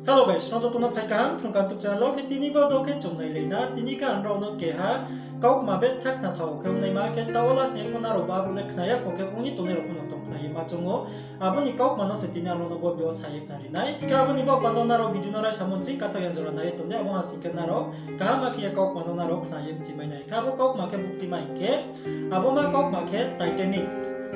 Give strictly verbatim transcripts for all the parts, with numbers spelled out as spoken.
Hello guys, nrao joto no phai kaham Phrung Kaham YouTube channel wo. Khe tini bo do khe chung nailai na, tini khe ang nrao no keha kaukma betha khnathao khe ongnaima, khe taoh wo last ni pho nrao bo abo le khna ya kho khe ong ye tongnai rao pho no tong khna ye ma choung ou. Abo ni kaukma no se tini ang nrao no bo video wo sa ye khna ri nai. Khe abo ni baoh panda wo nrao video no raisa mo ching kathaoh ya jora nai ye tong di, abo ha sing khe nrao kaham khe ye kaukma no nrao khna ye mchi mai nai. Khe abo kaukma khe bukti ma hing khe, abo ma kaukma khe Titanic,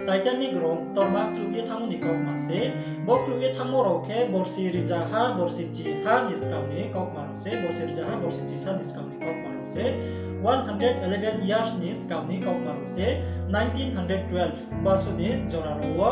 Titanic rong ktorma kluh ye thanngmo ni kaukma se. Bo kluh ye thanngmo rao khe borsi rizaha borsi chiha ni skang ni kaukma rao se, borsi rizaha borsi chisa ni skang ni kaukma rao se, one hundred eleven years ni skang ni kaukma rao se, nineteen hundred twelve basu ni jora rao wo,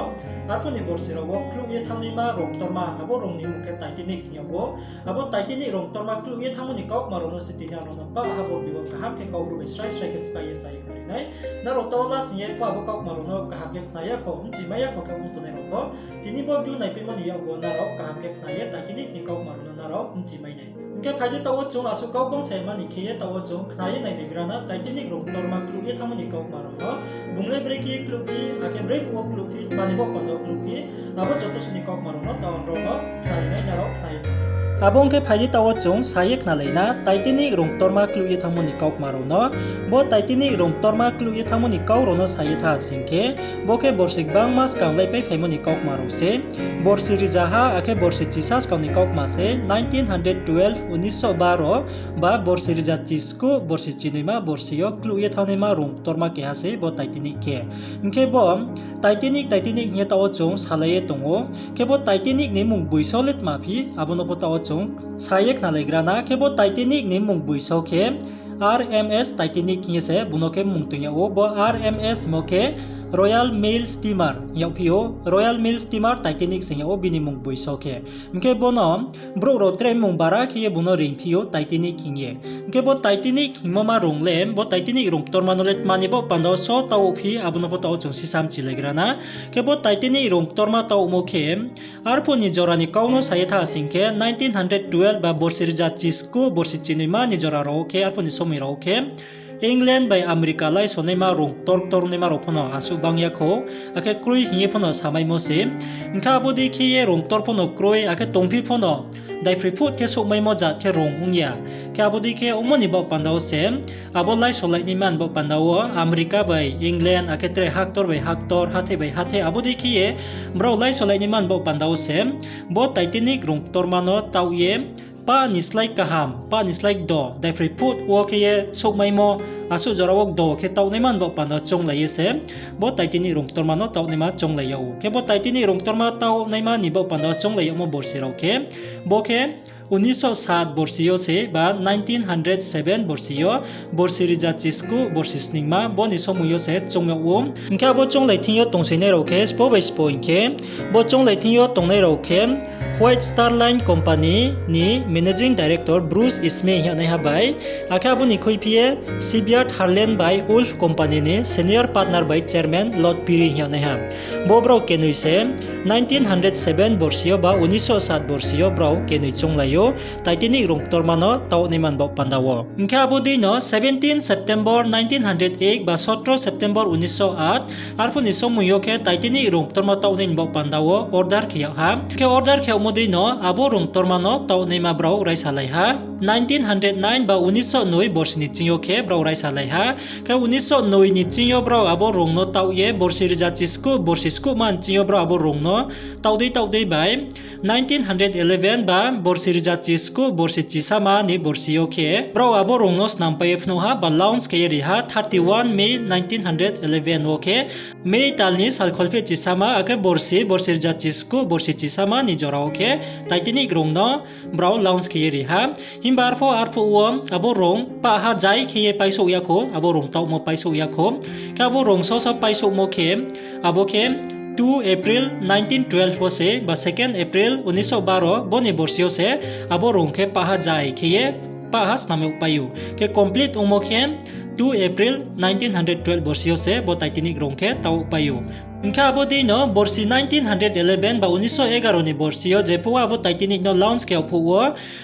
arphuh ni borsi rao wo kluh ye thanngnaima rong ktorma, abo rong ni mmung khe Titanic hing yag ou. Abo Titanic rong ktorma kluh ye thanngmo ni kaukma rao no se tini ang nrao no pah ha bo video wo kaham khe Kaubru bai srai srai khe sphái ye sa ye khna ri nai. Nrao taoh wo last ni ye pho abo kaukma rao no kaham khe khna ya kho, mchi mai ya kho khe ong tongnai rao pho, tini bo video naipaimo ni yakgu wo nrao kaham khe khna ye Titanic ni kaukma rao no nrao mchi mai nai. Hing khe phai di taoh wo chung asuh kau bangsa mani khe ye taoh wo chung khna ye nailaigra na Titanic rong ktorma kluh ye thanngmo ni kaukma rao no. Bung le brekhe ye kluh phi, akhe brephuh wo kluh phi, tma ni baoh panda wo kluh phi, abo joto suh ni kaukma rao no taoh ang nrao no khna ri nai, nrao khna ye tong di. Abo ong khe phai di taoh wo chung sa ye khnalai na Titanic rong ktorma kluh ye thanngmo ni kaukma rao no. Bo Titanic rong ktorma kluh ye thanngmo ni kau rao no sa ye tha sing khe, bo khe borsi gbangma skang laipaiphaimo ni kaukma rao se. Borsi rizaha akhe borsi chisa skang ni kaukma se, nineteen hundred twelve, unisho baro, ba borsi riza chiskuh borsi chinoima borsi yo kluh ye thanngnaima rong ktorma keha se bo Titanic khe. Hing khe bo Titanic, Titanic hing ye taoh wo chung salai ye tong ou. Khe bo Titanic ni mmung boi só le tma phi, abo no pho taoh wo chung sa ye khnalaigra na. Khe bo Titanic ni mmung boi só khe R M S Titanic hing ye se bung no khe mmung toing yag ou. Bo R M S hingmo khe Royal Mail Steamer hing yagphi ou, Royal Mail Steamer Titanic se hing yag ou bini mmung boi só khe. Hing khe bo no brouh rao tre mmung bara khe ye bung no reingphi ou Titanic hing ye. Hing khe bo Titanic hingmo ma rong le, bo Titanic rong ktorma no le tma ni baoh panda wo só taoh phi, abo no pho taoh wo chung sisa mchilaigra na. Khe bo Titanic rong ktorma taohmo khe, arphuh ni jora ni kau no sa ye tha sing khe, nineteen hundred twelve ba borsi riza chiskuh borsi chinoima ni jora rao khe, arphuh ni somoi rao khe, England bai America laisonaima rong ktor ktornaima rao pho no asuh bang ya kho, akhe kroi hing ye pho no samaimo se. Hing khe abo dei khe ye rong ktor pho no kroi, akhe tongphi pho no daiphroi phut khe souhmaimo jat khe rong ong ya. Khe abo dei khe ongmo ni baoh panda wo se, abo laisolainaima ni baoh panda wo America bai England, akhe tre haktor bai haktor, hatheh bai hatheh, abo dei khe ye brao laisolainaima ni baoh panda wo se, bo Titanic rong ktorma no taoh ye, pah ni slái kaham, pah ni slái kdo, daiphroi phut wo khe ye souhmaimo, asuh jora wo kdo khe taohnaima ni baoh panda chounglai ye se, bo Titanic rong ktorma no taohnaima chounglai yag ou. Khe bo Titanic rong ktorma taohnaima ni baoh panda chounglai yagmo borsi rao khe, bo khe unisho sat borsi yo se ba nineteen hundred seven borsi yo, borsi riza chiskuh borsi sningma, bo ni somoi yo se choung yag ou. Hing khe abo chounglai thing yo tongsoinai rao khe sbo bai sbo hing khe, bo chounglai thing yo tongnai rao khe White Star Line Company ni Managing Director Bruce Ismay hing yagnaiha bai, akhe abo ni khuiphi ye Shipyard Harland bai Wolff Company ni Senior Partner bai Chairman Lord Peary hing yagnaiha. Bo brao kenoi se nineteen hundred seven borsi yo ba unisho sat borsi yo brao kenoi chounglai ou Titanic rong ktorma no taohnaima ni baoh panda wo. Hing khe abo dei no seventeen September nineteen hundred eight ba sotro September unisho at, arphuh ni somoi yo khe Titanic rong ktorma taohnai ni baoh panda wo order khe yag ha. Khe order khe yagmo dei no abo rong ktorma no taohnaima brao raisalai ha. Nineteen hundred nine ba unisho noi borsi ni ching yo khe brao raisalai ha. Khe unisho noi ni ching yo brao abo rong no taoh ye borsi riza chiskuh borsi skuhma ni ching yo brao abo rong no taoh dei taoh dei bai nineteen hundred eleven ba borsi riza chiskuh borsi chisama ni borsi yo khe brao abo rong no snampai ye phnuh ha ba launch khe ye ri ha thirty one May nineteen hundred eleven wo khe May tal ni sal kholpheh chisama akhe borsi, borsi riza chiskuh borsi chisama ni jora wo khe Titanic rong no brao launch khe ye ri ha. Himba arphuh, arphuh wo abo rong pahha jai khe ye paisouh ya kho, abo rong taohmo paisouh ya kho. Khe abo rong soso paisouhmo khe, abo khe two April nineteen twelve wo se ba second April unisho baro bo ni borsi yo se abo rong khe pahha jai khe ye pahha snam yag pai ou. Khe complete ongmo khe two April nineteen hundred twelve borsi yo se bo Titanic rong khe taoh pai ou. Hing khe abo dei no borsi nineteen hundred eleven ba unisho egaro ni borsi yo jephuh wo abo Titanic no launch khe yagphuh wo,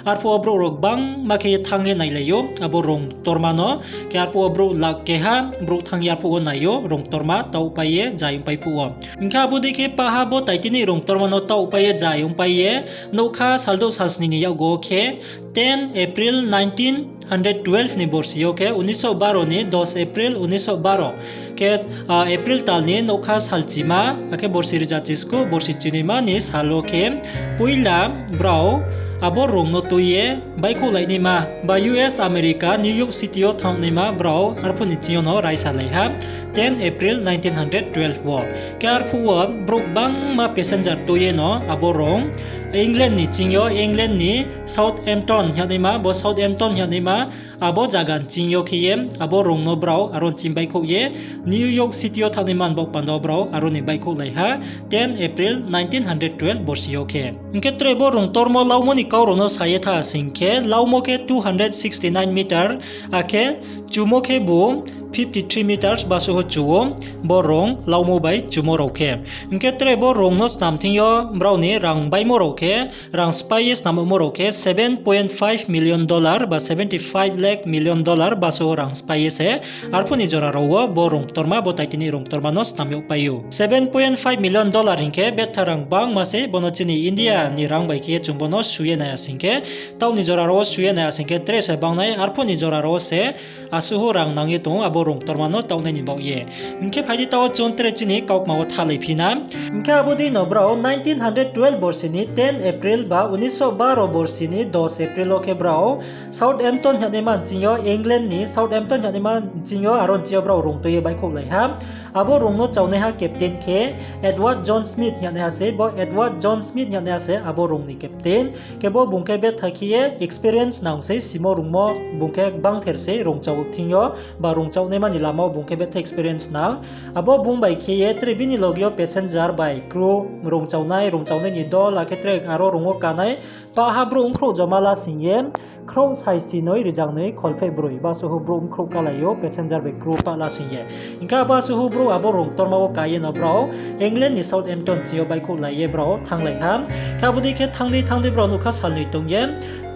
arphuh wo brouh rao gbangma khe ye thanng ye nailai ou abo rong ktorma no. Khe arphuh wo brouh lakh keha brouh thanng ye arphuh wo nai ou rong ktorma taohpai ye zai ongpai phuh wo. Hing khe abo dei khe paha bo Titanic rong ktorma no taohpai ye zai ongpai ye nougkha saldouh salsni ni yakgu wo khe ten April nineteen hundred twelve ni borsi yo khe unisho baro ni dos April unisho baro khe, April tal ni nougkha salchima, akhe borsi rizachis kho borsi chinoima ni sal wo khe poila brao abo rong no tui ye baihkhouhlainaima ba U S America New York City yo thanngnaima brao arphuh ni ching yo no raisalai ha, ten April nineteen hundred twelve wo. Khe arphuh wo brouh gbangma passenger tui ye no abo rong England ni ching yo, England ni Southampton hingnaima, bo Southampton hingnaima abo zaga ni ching yo khe ye abo rong no brao aro ni ching baihkhouh ye New York City yo thanngnaima ni baoh panda wo brao aro ni baihkhouhlai ha, ten April nineteen hundred twelve borsi yo khe. Hing khe tre bo rong ktormo laumo ni kau rao no sa ye tha sing khe, laumo khe two hundred sixty nine meter, akhe chumo khe bu fifty three meters basuhu chu ou, bo rong laumo bai chumo rao khe. Hing khe tre bo rong no snam thing yo brao ni rang baimo rao khe, rang sphái ye snammo rao khe seven point five million dollar ba seventy five lakh million dollar basuhu rang sphái ye se arphuh ni jora rao wo bo rong ktorma, bo Titanic rong ktorma no snam yagpai ou. Seven point five million dollar hing khe betha rang gbangma se, bo no chini India ni rang bai khe ye chung bo no su ye nai ya sing khe, taoh ni jora rao wo su ye nai ya sing khe tre se banng nai, arphuh ni jora rao wo se asuhu rang nang ye tong ou abo rong ktorma no taohnai ni baoh ye. Hing khe phai di taoh wo chung tre chini kaukma wo thalaiphi na. Hing khe abo dei no brao nineteen hundred twelve borsi ni ten April ba unisho baro borsi ni dos April wo khe brao Southampton hingnaima ni ching yo, England ni Southampton hingnaima ni ching yo, aro ni ching yo brao rong tui ye baihkhouhlai ha. Abo rong no chaonaiha captain khe Edward John Smith hingnaima se, bo Edward John Smith hingnaima se abo rong ni captain. Khe bo bung khe betha khe ye experience nang sei, simo rungmo bung khe gbangther sei, rong chao thing yo ba rong chaonaima ni lama wo bung khe betha experience nang. Abo bung bai khe ye tre bini loge yo passenger bai crew, rong chaonai, rong chaonai ni dol, akhe tre aro rong wo kanai, paha brouh bkhrouh joma la sing ye, khrouh sai sinoi rizang noi kholpheh broi basuhu brouh bkhrouh kalai ou passenger bai crew pah la sing ye. Hing khe abo asuhu brouh abo rong ktorma wo ka ye no brao England ni Southampton ching yo baihkhouhlai ye brao thannglai ha. Khe abo dei khe thanng dei thanng dei brao nougkha salnoi tong ye,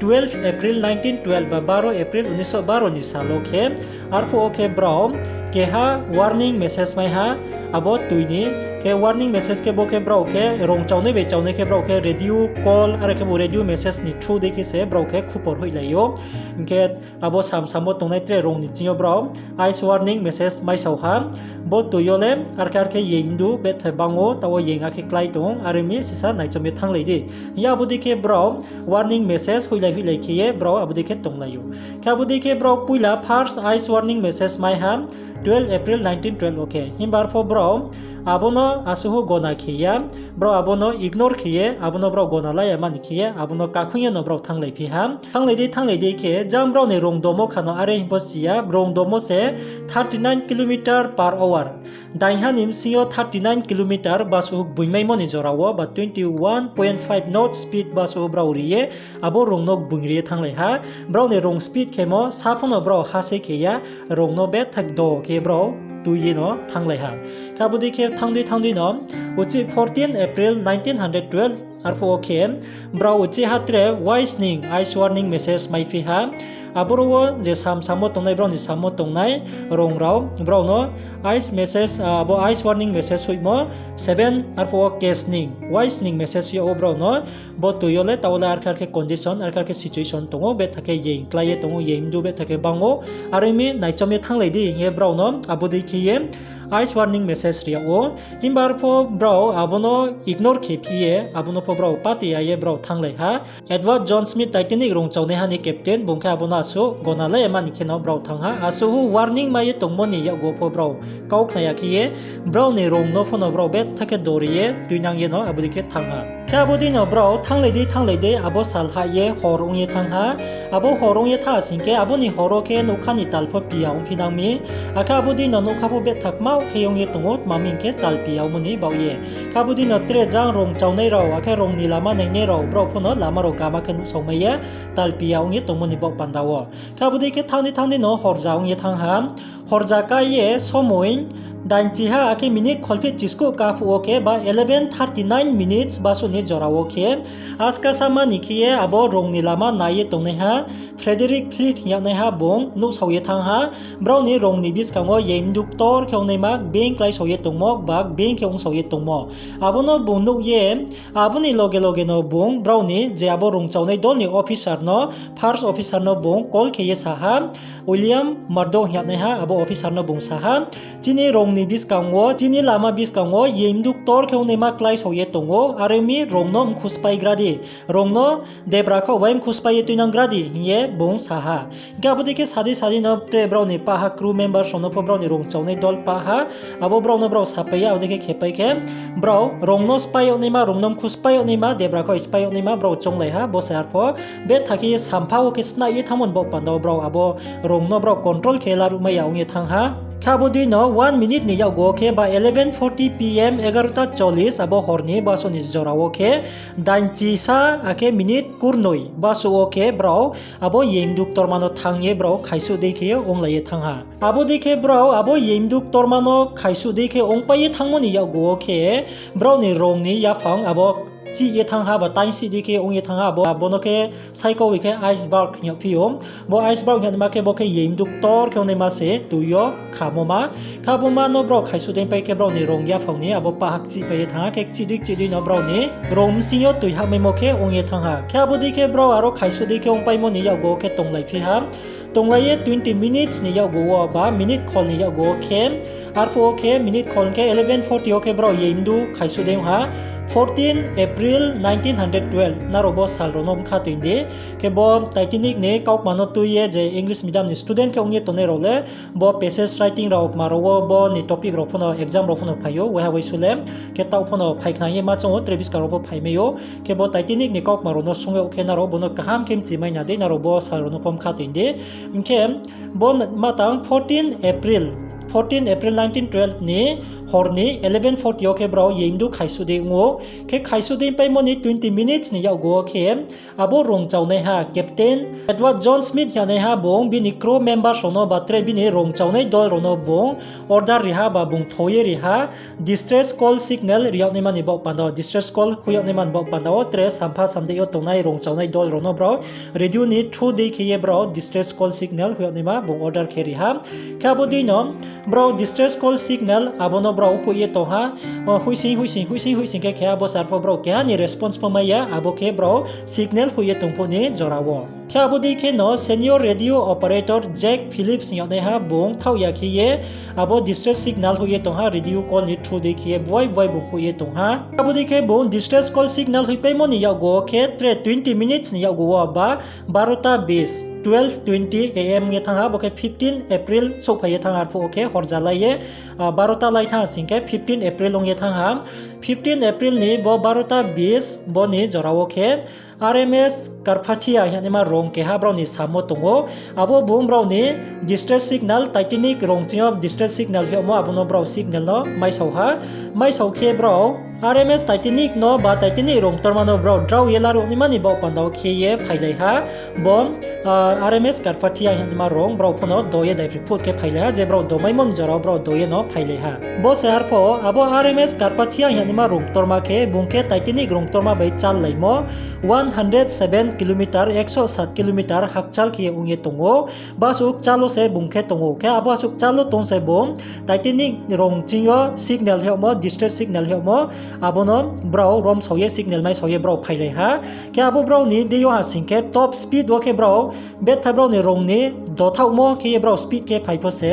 twelve April nineteen twelve ba baro April unisho baro ni sal wo khe, arphuh wo khe brao keha warning message mai ha abo tui ni. Khe warning message khe bo khe brao khe rong chaonai bai chaonai khe brao khe radio call, are khe bo radio message ni through dei khe se brao khe khupor hoihlai ou. Hing khe abo sam sam wo tongnai tre rong ni ching yo brao ice warning message maisao ha. Bo tui yo le arkhe arkhe yeing du betha bang ou, taoh wo yeing akhe klái tong ou, are ong mi sisa naichom ye thannglai di. Hing ye abo dei khe brao warning message hoihlai hoihlai khe ye brao abo dei khe tonglai ou. Khe abo dei khe brao poila first ice warning message mai ha twelve April nineteen twelve wo khe. Himba arpho brao abo no asuhu gona khe ya, brao abo no ignore khe ye, abo no brao gona la ya mani khe ye, abo no kakhoing ye no brao thannglai phi ha. Thannglai dei thannglai dei khe jang brao ni rong domo kha no are hing pho si ya, rong domo se thirty nine kilometer per hour. Daingha ni bsing yo thirty nine kilometer basuhu gboingmaimo ni jora wo ba twenty one point five knot speed basuhu brao ri ye abo rong no gboing ri ye thannglai ha. Brao ni rong speed khemo sa pho no brao ha se khe ya, rong no bethak do khe brao tui ye no thannglai ha. Khe abo dei khe thanng dei thanng dei no uchih fourteen April nineteen hundred twelve arphuh wo khe brao uchih ha tre uaisning ice warning message maiphi ha. Aboro wo je sam sam wo tongnai, brao ni sam wo tongnai rong rao, brao no ice message, abo ice warning message hoihmo seven arphuh wo kesning uaisning message yag wo brao no, bo tui yo le taoh wo le arkhe arkhe condition, arkhe arkhe situation tong ou, betha khe yeing klái ye tong ou, yeing du betha khe bang ou, are ong mi naichom ye thannglai di hing ye brao no abo dei khe ye ice warning message ri yag ou. Himba arpho brao abo no ignore khe phi ye, abo no pho brao pati ya ye brao thannglai ha. Edward John Smith Titanic rong chaonaiha ni captain, bung khe abo no asuh gona la ya mani khe no brao thanng ha. Asuhu warning mai ye tongmo ni yakgu pho brao kau khna ya khe ye, brao ni rong no pho no brao betha khe dori ye tuinang ye no abo dei khe thanng ha. Khe abo dei no brao thannglai dei thannglai dei abo sal hah ye hor ong ye thanng ha. Abo hor ong ye thanng sing khe, abo ni hor wo khe nougkha ni tal pho piya ongphi nang mi. Akhe abo dei no nougkha pho betha kma khe ong ye tong ou, tma hing khe tal piya ongmo ni baoh ye. Khe abo dei no tre jang rong chaonai rao, akhe rong ni lama nainai rao, brao pho no lama rao gama khe nuhsaomai ye, tal piya ong ye tongmo ni baoh panda wo. Khe abo dei khe thanng ni thanng ni no horja ong ye thanng ha. Horja kái ye somoi dainchiha akhe minute kholphehchi skuh ka phuh wo khe ba eleven thirty nine minutes basuh ni jora wo khe, askasa ma ni khe ye abo rong ni lama nai ye tongnaiha Frederick Fleet hing yagnaiha bung nuhsao ye thanng ha. Brao ni rong ni buskang wo yeimdu ktor khe ongnaima being kláisao ye tongmo ba being khe ongsao ye tongmo, abo no bung nuh ye, abo ni loge loge no bung brao ni je abo rong chaonai dol ni officer no, first officer no bung call khe ye sa ha, William Murdoch hing yagnaiha abo officer no bung sa ha, chini rong ni buskang wo, chini lama buskang wo yeimdu ktor khe ongnaima kláisao ye tong ou, are ong mi rong no mkhu spaigra di, rong no debra khaoh bai mkhu spai ye tuinang gra di, hing ye bung sa ha. Hing khe abo dei khe sa dei sa dei no tre brao ni pah ha crew members rao no pho brao ni rong chaonai dol pah ha, abo brao no brao sapai ye, abo dei khe khepai khe, brao rong no spai yag naima, rong no mkhu spai yag naima, debra khaoh spai yag naima brao chounglai ha, bo se arpho betha khe ye sampha wo khe snai ye thanngmo ni baoh panda wo brao abo rong no brao control khe laruhmai ya ong ye thanng ha. Khe abo dei no one minute ni yakgu wo khe ba eleven forty P M, egarota chollis abo hor ni basuh ni jora wo khe, dainchisa akhe minute kurnoi basuh wo khe brao abo yeimdu ktorma no thanng ye brao khaisuh dei khe ye onglai ye thanng ha. Abo dei khe brao abo yeimdu ktorma no khaisuh dei khe ongpai ye thanngmo ni yakgu wo khe, brao ni rong ni yaphang abo chih ye thanng ha ba taingsih dei khe ong ye thanng ha, abo, abo no khe saikau bai khe iceberg hing yagphi ou. Bo iceberg hing yagnaima khe bo khe yeimdu ktor khe ongnaima se tui yo khamo ma. Khe abo ma no brao khaisuh dei pai khe brao ni rong yaphang ni abo pah ha kchihpai ye thanng ha, khe kchih dei kchih dei no brao ni rong bsing yo tui hahmaimo khe ong ye thanng ha. Khe abo dei khe brao aro khaisuh dei khe ongpaimo ni yakgu wo khe tonglaiphi ha. Tonglai ye twenty minutes ni yakgu wo ba minute khol ni yakgu wo khe, arphuh wo khe minute khol khe eleven forty wo khe brao yeimdu khaisuh dei ong ha, fourteen April nineteen hundred twelve, nrao bo sal rao no mkha toing di. Khe bo Titanic ni kaukma no tui ye je English medium ni student khe ong ye tongnai rao le, bo passage writing rao kma rao wo bo ni topic rao pho no exam rao pho no phai ou, waiha waisu le. Khe taoh pho no phai khna ye ma choung ou, tre buskang rao pho phaimai ou. Khe bo Titanic ni kaukma rao no sung yag khe nrao bo no kaham khe mchimai na dei, nrao bo sal rao no pho mkha toing di. Hing khe bo ma tang fourteen April, fourteen April nineteen twelve ni hor ni eleven forty yo khe brao yeimdu khaisuh dei ong ou. Khe khaisuh dei paimo ni twenty minutes ni yakgu wo khe, abo rong chaonaiha Captain Edward John Smith hing yagnaiha bung bini crew members rao no ba tre bini rong chaonai dol rao no bung order ri ha ba bung tho ye ri ha, distress call signal ri yag naima ni baoh panda wo, distress call hoih yag naima ni baoh panda wo tre sampha samdei yo tongnai rong chaonai dol rao no brao radio ni through dei khe ye brao distress call signal hoih yag naima bung order khe ri ha. Khe abo dei no brao distress call signal abo no brao hoih ye tong ha, hoihsing, hoihsing, hoihsing, hoihsing khe khe abo se arpho brao keha ni response pho mai ya, abo khe brao signal hoih ye tong phuh ni jora wo. Khe abo dei khe no senior radio operator Jack Phillips hing yagnaiha bung thaoh ya khe ye abo distress signal hoih ye tong ha, radio call ni through dei khe ye buai buai bung hoih ye tong ha. Abo dei khe bung distress call signal hoihpaimo ni yakgu wo khe tre twenty minutes ni yakgu wo ba barota bis, twelve twenty A M ye thanng ha, bo khe fifteen April souhphai ye thanng ha, arphuh wo khe horja lai ye, barota lai thanng sing khe fifteen April ong ye thanng ha. Fifteen April ni bo barota bis bo ni jora wo khe R M S Carpathia hing yagnaima rong keha brao ni samo tong ou. Abo bung brao ni distress signal, Titanic rong ching yo distress signal hoih yagmo abo no brao signal no maisao ha. Maisao khe brao R M S Titanic no ba Titanic rong ktorma no brao drao ye laruh naima ni baoh panda wo khe ye phailai ha. Bo, R M S Carpathia hing yagnaima rong brao pho no do ye daiphroi phut khe phailai ha, je brao domaimo ni jora wo brao do ye no phailai ha. Bo se arpho abo R M S Carpathia hing yagnaima rong ktorma khe bung khe Titanic rong ktorma bai challaimo one hundred seven kilometer, ekso sat kilometer hakchal khe ye ong ye tong ou. Basuh kchal wo se bung khe tong ou. Khe abo asuh kchal wo tong se bung Titanic rong ching yo signal hoih yagmo, distress signal hoih yagmo, abo no brao romsao ye signal maisao ye brao phailai ha. Khe abo brao ni deing yo ha sing khe top speed wo khe brao betha brao ni rong ni dothaohmo khe ye brao speed khe phai pho se,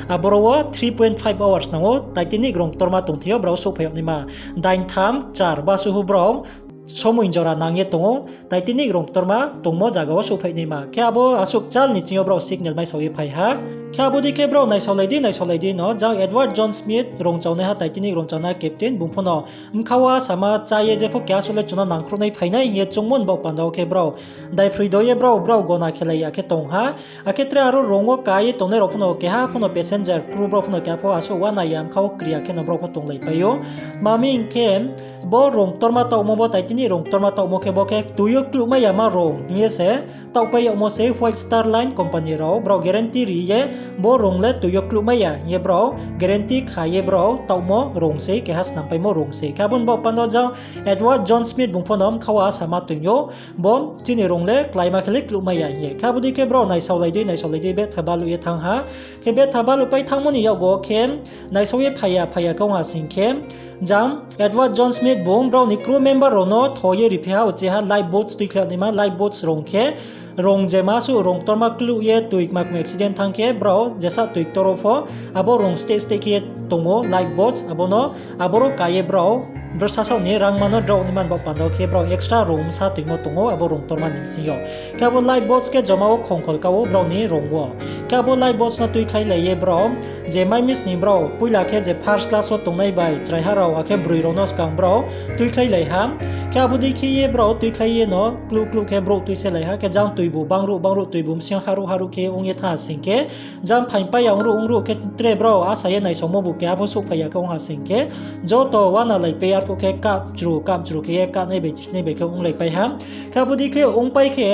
aboro wo three point five hours nang ou Titanic rong ktorma tongthai yo brao souhphai yag naima. Daintham kchar basuh brao somoi jora nang ye tong ou, Titanic rong ktorma tongmo zaga wo souhphai naima. Khe abo asuh kchal ni ching yo brao signal maisao ye phai ha. Khe abo dei khe brao naisaolai di, naisaolai di no, jang Edward John Smith rong chaonaiha, Titanic rong chaonaiha captain, bung pho no bkha wo asama chá ye jepho keha suh le chung no nangkhruh nai phai nai hing ye choungmo ni baoh panda wo khe brao daiphroi do ye brao, brao gona khelai ya khe tong ha. Akhe tre aro rong wo ka ye tongnai rao pho no keha pho no passenger, crew brao pho no keha pho asuh uana ya, bkha wo kri ya khe no brao pho tonglaipai ou. Tma hing khe, bo rong ktorma taohmo, bo Titanic rong ktorma taohmo khe bo khe toi yo kluhmai yama rong hing ye se taohpai yagmo se White Star Line company rao, brao guarantee ri ye bo rong le toi yo kluhmai ya hing ye brao guarantee kha ye brao taohmo rong se, keha snampaimo rong se. Khe abo ni baoh panda wo jang Edward John Smith bung pho no bkha wo asama toing ou, bo chini rong le kláima khe le kluhmai ya hing ye. Khe abo dei khe brao naisaolai di, naisaolai di, betha baluh ye thanng ha. Khe betha baluhpai thanngmo ni yakgu wo khe naisao ye phai ya, phai ya khe ong ha sing khe, jang Edward John Smith bung brao ni crew member rao no tho ye riphi ha, uchih ha lifeboats tuikhlai naima, lifeboats rong khe, rong jema suh rong ktorma kluh ye toi kma kma accident thanng khe, brao jesa toi ktor wo pho, abo rong steh steh khe ye tong ou lifeboats, abo no, aboro ka ye brao, brao sasaoh ni rangma no drao naima ni baoh panda wo khe brao extra rong bsa toingmo tong ou abo rong ktorma ni bsing yo. Khe abo lifeboats khe joma wo khongkhol ka ou brao ni rong wo. Khe abo lifeboats no tuikhlailai ye brao, je mai mis ni brao, poila khe je first class wo tongnai bai chraiha rao, akhe broi rao no skang brao tuikhlailai ha. Khe abo dei khe ye brao tuikhlai ye no kluh kluh khe brouh tuiselai ha, khe jang toibu bangruh bangruh toibu bsing yo haruh haruh khe ong ye thanng ha sing khe, jang phaingpai ya ongruh ongruh khe tre brao asa ye naisaomo bu keha pho souhphai ya khe ong ha sing khe, joto uana laipai arphuh khe kahchru kahchru khe ye kahnai bai chinai bai khe onglaipai ha. Khe abo dei khe ongpai khe,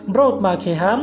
brao tma khe ha,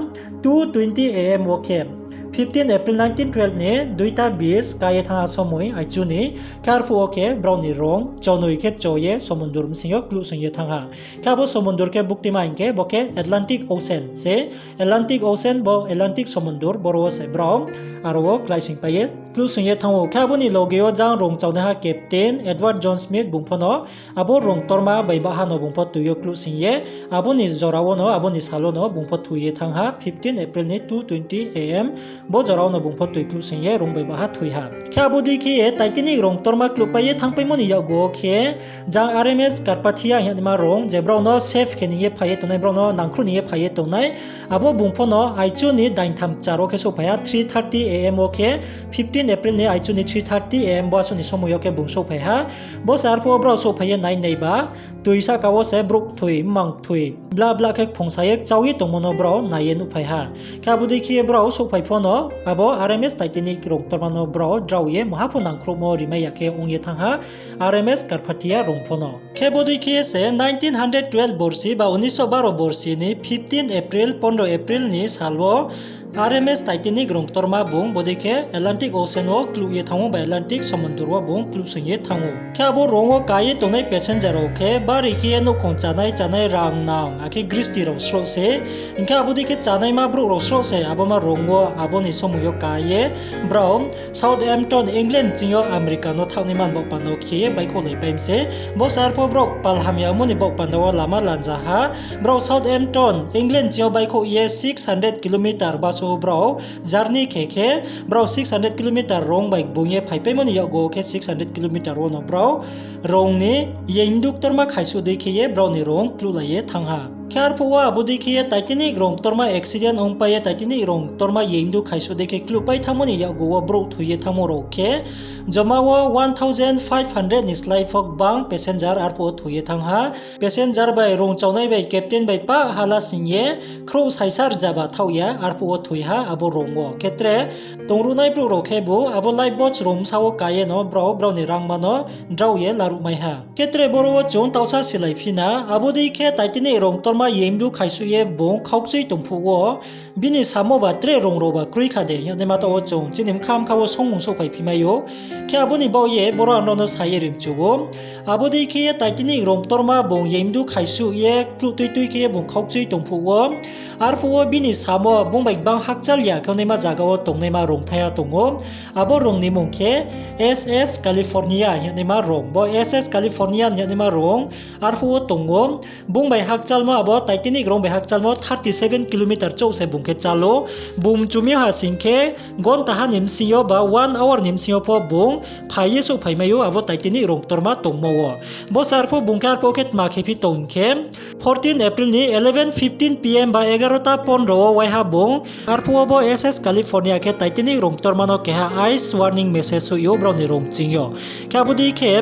two twenty A M wo khe, fifteen April nineteen twelve ni duita bis ka ye thanng ha somoi aichu ni, khe arphuh wo khe brao ni rong chonoi khe cho ye somundur bsing yo kluhsoing ye thanng ha. Khe abo somundur khe buktima hing khe bo khe Atlantic Ocean se, Atlantic Ocean bo Atlantic somundur, boro wo se brao aro wo kláisoingpai ye kluhsoing ye thanng ou. Khe abo ni loge wo jang rong chaonaiha captain Edward John Smith bung pho no abo rong ktorma bai baha no bung pho toi yo kluhsoing ye, abo ni jora wo no, abo ni sal wo no bung pho thoi ye thanng ha, fifteen April ni two twenty A M, bo jora wo no bung pho toi kluhsoing ye rong bai baha thoi ha. Khe abo dei khe ye Titanic rong ktorma kluhpai ye thanngpaimo ni yakgu wo khe, jang R M S Carpathia hing ye naima rong, je brao no save khe ni ye phai ye tongnai, brao no nangkhruh ni ye phai ye tongnai, abo bung pho no aichu ni daintham kchar wo khe souhphai ha, three thirty A M wo khe, fifteen April ni aichu ni three thirty A M bo asuh ni somoi yo khe bung souhphai ha. Bo se arphuh wo brao souhphai ye nai nai ba, toi sahka wo se brouh kthoi, mmang kthoi, bla bla khe kphungsa ye kchao ye tongmo no brao nai ye nuhphai ha. Khe abo dei khe ye brao souhphai pho no, abo R M S Titanic rong ktorma no brao drao ye maha pho nangkhruhmo rimai ya khe ong ye thanng ha, R M S Carpathia rong pho no. Khe bo dei khe ye se nineteen hundred twelve borsi ba unisho baro borsi ni fifteen April, pondro April ni sal wo R M S Titanic rong ktorma bung bo dei khe Atlantic Ocean wo kluh ye thanng ou ba Atlantic somundur wo bung kluhsoing ye thanng ou. Khe abo rong wo ka ye tongnai passenger rao khe bari khe ye nouhkhong chánai chánai rang nang, akhe gristi rao srouh se. Hing khe abo dei khe chánaima brouh rao srouh se abo ma rong wo abo ni somoi yo ka ye brao Southampton, England ching yo America no thanngnaima ni baoh panda wo khe ye baihkhouhlaipai mi se. Bo se arphuh brao kpal hamya ongmo ni baoh panda wo lama lanja ha. Brao Southampton, England ching yo baihkhouh ye six hundred kilometer baso brao journey khe khe, brao six hundred kilometer rong bai gbung ye phaipaimo ni yakgu wo khe six hundred kilometer wo no brao rong ni yeimdu ktorma khaisuh dei khe ye brao ni rong kluhlai ye thanng ha. Khe arphuh wo abo dei khe ye Titanic rong ktorma accident ongpai ye Titanic rong ktorma yeimdu khaisuh dei khe kluhpai thanngmo ni yakgu wo brouh thoi ye thanngmo rao khe, joma wo one thousand five hundred ni slái pho gbang passenger arphuh wo thoi ye thanng ha. Passenger bai rong chaonai bai captain bai pah hala sing ye khrouh saisa rzaba thaoh ya arphuh wo thoi ha abo rong wo. Khe tre tongruhnai brouh rao khebu abo lifeboats rong bsa wo ka ye no brao brao ni rangma no drao ye laruhmai ha. Khe tre boro wo chung taohsa silai phi na, abo dei khe Titanic rong ktorma yeimdu khaisuh ye bung khaukchui tong phuh wo, bini samo ba tre rong rao ba kroi kha de hing ye naima taoh wo chung chini bkha bkha wo songmung souhphai phi mai ou. Khe abo ni baoh ye boro ang nrao no sa ye rimchu ou. Abo dei khe ye Titanic rong ktorma bung yeimdu khaisuh ye kluh tui tui khe ye bung khaukchui tong phuh wo, arphuh wo bini samo bung bai gbang hakchal ya khe naima zaga wo tongnaima rong thaiha tong ou. Abo rong ni mmung khe S S California hing ye naima rong. Bo S S Californian yagnaima rong arphuh wo tong ou. Bung bai hakchalmo abo Titanic rong bai hakchalmo thirty seven kilometer chouh se bung khe chal ou. Bung mchu mi ha sing khe gontaha ni bsing yo ba one hour ni bsing yo pho bung phai ye souhphai mai ou abo Titanic rong ktorma tongmo wo. Bo se arphuh bung khe arphuh khe tma khe phi tong khe, fourteen April ni eleven fifteen P M ba egarota pondro wo waiha bung arphuh wo bo S S California khe Titanic rong ktorma no keha ice warning message hoih ou brao ni rong ching yo. Khe abo dei khe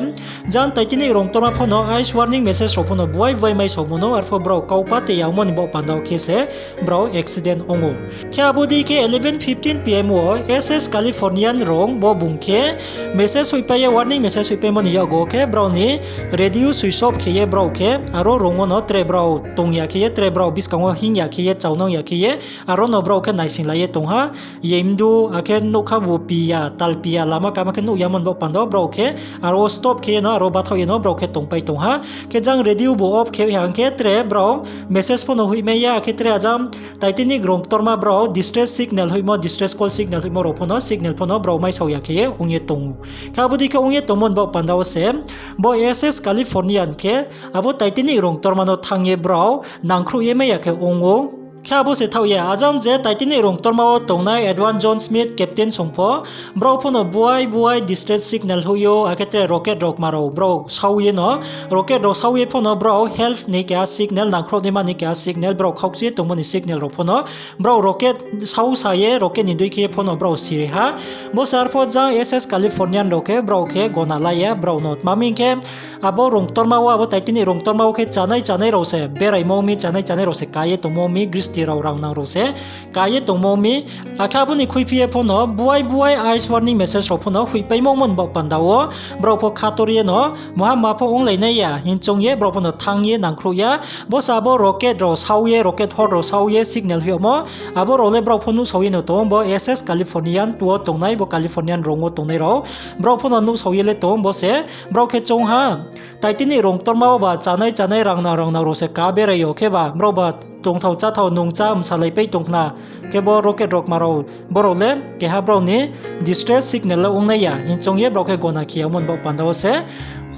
jang Titanic rong ktorma pho no ice warning message rao pho no buai buai mai saomo no, arphuh brao kau pate yangmo ni baoh panda wo khe se brao accident ong ou. Khe abo dei khe eleven fifteen P M wo S S Californian rong bo bung khe message hoihpai ye, warning message hoihpaimo ni yakgo khe brao ni radio switch off khe ye brao khe aro rong wo no tre brao tong ya khe ye, tre brao buskang wo hing ya khe ye, chaunang ya khe ye, aro no brao khe naising lai ye tong ha. Ye mdu, akhe nougkha bu pi ya, tal pi ya, lama kama khe nuh yamo ni baoh panda wo brao khe aro stop khe ye no, aro bathaoh ye no brao khe tongpai tong ha. Khe jang radio bu off khe hoih ha hing khe tre brao message pho no hoihmai ya, akhe tre ajang Titanic rong ktorma brao distress signal hoihmo, distress call signal hoihmo rao pho no, signal pho no brao maisao ya khe ye ong ye tong ou. Khe abo dei khe ong ye tongmo ni baoh panda wo se bo S S Californian khe abo Titanic rong ktorma no thanng ye brao nangkhruh ye mai ya khe ong ou. Khe abo se thaoh ya, ajang je Titanic rong ktorma wo tongnai Edward John Smith captain song pho, brao pho no buai buai distress signal hoih ou, akhe tre rocket rao kma rao brao sau ye no, rocket rao sau ye pho no brao help ni keha signal, nangkhruh naima ni keha signal, brao khaukchi ye tongmo ni signal rao pho no, brao rocket sau sa ye, rocket ni dei khe ye pho no brao siri ha. Bo se arphuh jang S S Californian rao khe brao khe gona la ya, brao no tma hing khe, abo rong ktorma wo, abo Titanic rong ktorma wo khe chanai chanai rao se beraimo mi, chanai chanai rao se ka ye tongmo mi, gristi rao, rangnang rao se ka ye tongmo mi. Akhe abo ni khuiphi ye pho no buai buai ice warning message rao pho no hoihpaimo mon baoh panda wo, brao pho khator ye no muhamma pho onglai nai ya hing choung ye brao pho no thanng ye nangkhruh ya. Bo se abo rocket rao sau ye, rocket hor rao sau ye signal hoih yagmo, abo rao le brao pho nuhsao ye no tong ou, bo S S Californian two wo tongnai, bo Californian rong wo tongnai rao, brao pho no nuhsao ye le tong ou. Bo se brao khe choung ha, Titanic rong ktorma wo ba chanai chanai, rangnang rangnang rao se ka berai yo, khe ba brao ba tongthao cháthao nungchá msalaipai tong khna, khe bo rocket rao kma rao, bo rao le keha brao ni distress signal le ong nai ya hing choung ye brao khe gona khe yamo ni baoh panda wo se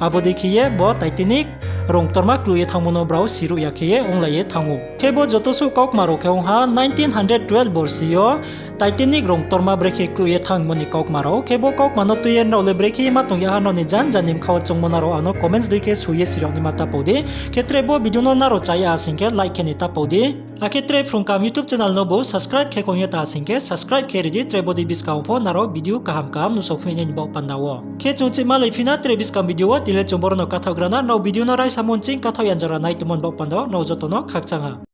abo dei khe ye bo Titanic rong ktorma kluh ye thanngmo no brao siruh ya khe ye onglai ye thanng ou. Khe bo joto suh kaukma rao khe ong ha nineteen hundred twelve borsi yo Titanic rong ktorma brekhe kluh ye thanngmo ni kaukma rao. Khe bo kaukma no tui ye nrao le brekhe ma tong ya ha, nrao ni jan jan ni bkha wo choungmo nrao ang no comments dei khe soi ye sirao naima ta pau di. Khe tre bo video no nrao chá ya sing khe like khe ni ta pau di. Akhe tre phrung kam YouTube channel no bo subscribe khe kong ye ta sing khe subscribe khe ri di, tre bo dei buskang wo pho nrao video kaham kaham nuhsao phi nai ni baoh panda wo. Khe chung chih malai phi na tre buskang video wo, tini le chung boro no kathaoh gra na, nrao video no raisa mon ching kathaoh yan jora nai tongmo ni baoh panda wo nrao joto no khakchang ha.